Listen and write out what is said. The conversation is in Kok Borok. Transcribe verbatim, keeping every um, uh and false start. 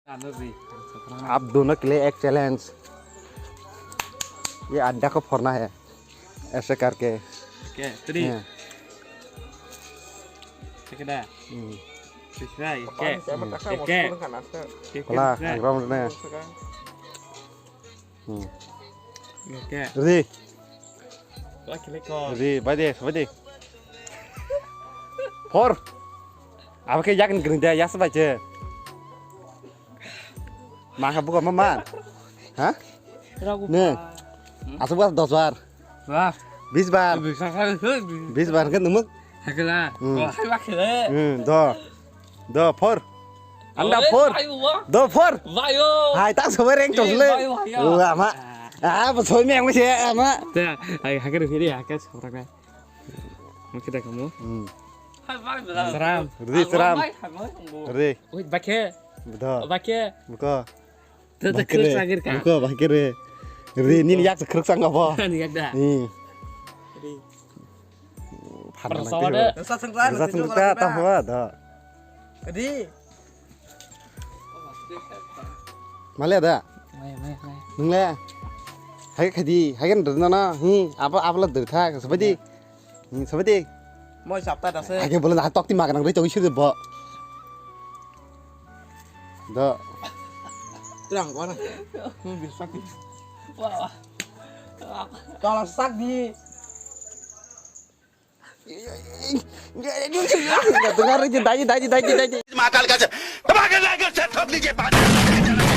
आप दोनों के लिए एक चैलेंज। ये अंडा को फोड़ना है ऐसे करके। Okay, three. हाँ। Check it out. Hmm. Check it out. Oke. Oke. Oke. Oke. Oke. Oke. Hmm. Oke. Ready. Laki leko. Ready, bai de, bai de. Four. Abo khe yak ni gring de, yas bai che. Ma kha buka ma man. Ha? Ragu ne. Asuk bar dos bar. Wah. Bis bar. Bis bar. Bis bar kan numuk. Hakela. Hmm. Oh, hai wakele. Hmm, do. Do four. Anda four. Do four. Vayo. Hai tak sobai reng chosle. Vayo, vayo. Wah, ma. Ah, bo soi me ang se ama. Te, ai hakere firi hakas khobrak na. Mo kita kamu. Hmm. Seram. Ready, seram. Ready. Wait, bakhe. Betul. Bakhe. Buka. Te te khuruk sagir ka. Buka bakhe re. Ready, nini yak khuruk sang apa? Ni yak da. Hmm. Ready. Pernah sawade. Rasa sengkla, rasa sengkla, tahu ada. Ready. Male da? Mai, mai, mai. Nungle. Hai khadi, hai kan dana na. Hi, apa apa la dana tha, sabadi. Hi, sabadi. Moi sapta dase. Hai ke bola na tok ti makan nang rito isu de bo. Do. Terang kau na. Hmm, bisa ki. Wah. Kalau sak di. Dengar aja, daji, daji, daji, daji. Mahakal का से, धमाकेदार से ठोक दीजिए।